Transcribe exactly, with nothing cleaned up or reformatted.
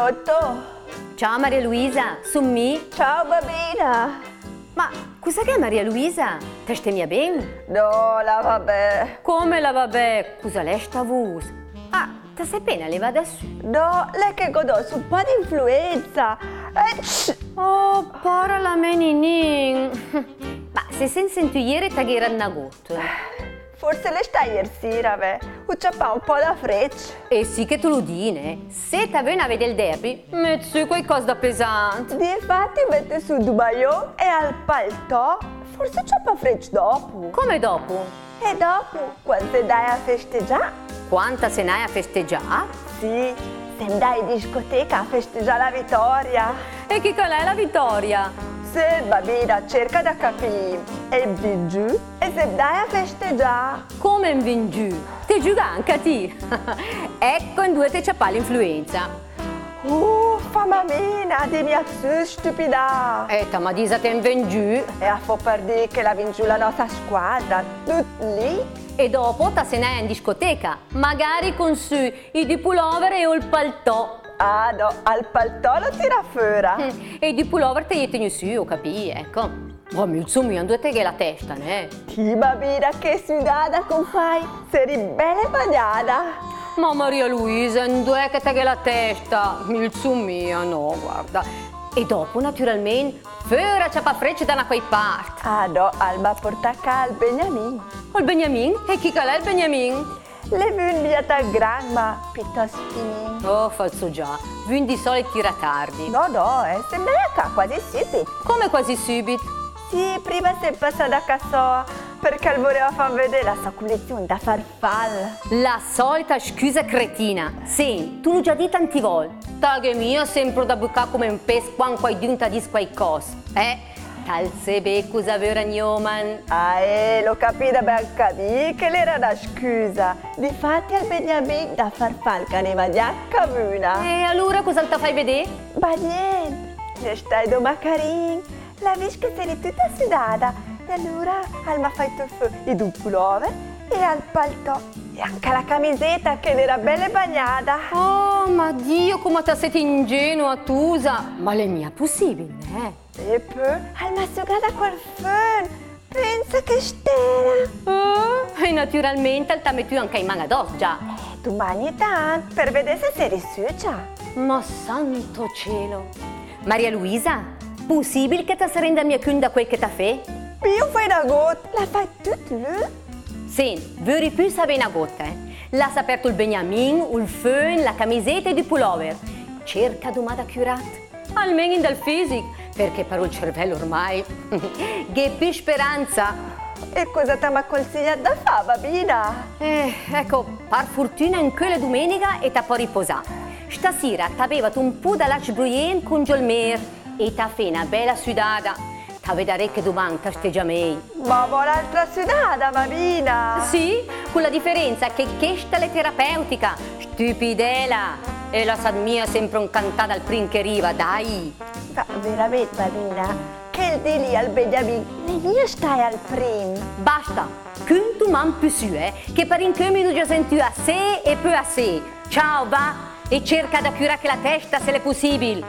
Otto. Ciao Maria Luisa, sun mi. Ciao babina. Ma cusa gh'è Maria Luisa? Ta stee mia ben? No, la va bè. Come la va bè? Cusa l'è sta vus? Ah, ta see pena levada sü? No, l'è che gh'ho dòs un po' d'influenza. Ecc! Oh, pora la me Ninin. Ma se s'è sentü ier ta gh'era 'na gota. Forse l'è staa ier sira, ve. Hu ciapaa un po' da frecc. E sì che tu lu dii, ne? Se ta vöna vedè 'l derby, met sü quaicòs da pesant. Difati hu metü sü du maiò e al paltò. Forse hu ciapaa frecc dopu. Come dopu? E dopu, quand semm 'ndae a festegià. Quand semm 'ndae a festegià? Sì, semm 'ndae in discoteca a festegià la vitoria. E chi che l'è la vitoria? Sì, babina, cerca da capì. Emm vingiü e semm 'ndae a festegià. Come emm vingiü? Te giüghet anca ti? Ecco induè t'hee ciapaa l'influenza. Uffa, mamina, dì mia sü stüpidad. Eh, ta m'ha disa che emm vingiü. E a fò per dì che l'ha vingiü la nosta squadra, tüt lì. E dopu ta see 'ndae in discoteca, magari con sü i du pullover e ol paltò. Ah, no, al paltò l'ho tirà föra. Mm, e i du pullover te i hee tegnü sü, ho capì, ecco. Ma mi 'l soo mia induè te gh'hee la testa, ne? Ti, babina, che südada che hu fai, seri bele bagnada. Ma Maria Luisa, induè che te gh'hee la testa? Mi 'l soo mia, no, guarda. E dopu, naturalment, föra a ciapà frecc da 'na quai part. Ah, no, al m'ha portà a cà ol Beniamin. Ol Beniamin? E chi che l'è ol Beniamin? L'è vün mia tant grand, ma piötost finin. Oh, fa 'l sò già. Vün di solit tira tardi. No, no, eh, semm 'ndae a cà quasi sübit. Come quasi sübit? Sì, prima semm pasà da cà soa, perché al voleva famm vedè la soa cullezion da farfall. La solita scusa cretina. Sent, t'hu già dii tanti volt. Ta gh'hee mia semper da bücà come un pes quand quaidün ta dis quaicòs. Eh? Ta 'l see bé cusa vöra 'n òm. Ah, eh, l'ho capida bé anca mi che l'era 'na scusa. Difati al Beniamin da farfall ghe n'eva gnanca vüna. E alura cusa 'l t'ha fai vedè? Ma nient, l'è stai doma carin. L'ha vist che seri tüta südada. E alura al m'ha fai tö fö i du pullover e al paltò. E anca la camiseta che l'era bele bagnada. Oh, ma Dio, come ta see ingenua, tusa. Ma l'è mia pussibil, eh? E pö al m'ha sügada col fön. Pensa che stela! Oh, e naturalment al t'ha metü anca i man adoss, già. Eh, dumà ogni tant, per vedè se seri sücia. Ma santo cielo! Maria Luisa, pussibil che ta se renda mia cünt da quel che ta fee? Mi hu fai 'na gota, l'ha fai tüt lü. Sent, vöri pü savè 'na gota, eh. Lassa perd ol Beniamin, ol fön, la camiseta e i du pullover. Cerca dumà da cürat. Almen in dal fisic, perché per ol cervell ormai gh'è pü speranza. E cusa ta m'ha consigliat da fà, babina? Eh, ecco, par furtüna incö l'è dumeniga e ta pò riposà. Stasira ta bevat un pù da lacc brüent cun Giolmer e ta fee 'na bela südada. Ta vedaree che duman ta stee già mei. Ma vöri l'altra südada, babina? Sì, con la differenza che chesta l'è terapeutica. Stüpidela! E lassat mia semper incantà dal prim che riva, dai! Ma verament, babina, chel dì lì al Beniamin l'è mia stai al prim. Basta, cünt dumà pü sü, eh, che per incö mi l'hu già sentüa assee e pö assee. Ciao, va, e cerca da cürà chela testa se l'è pussibil.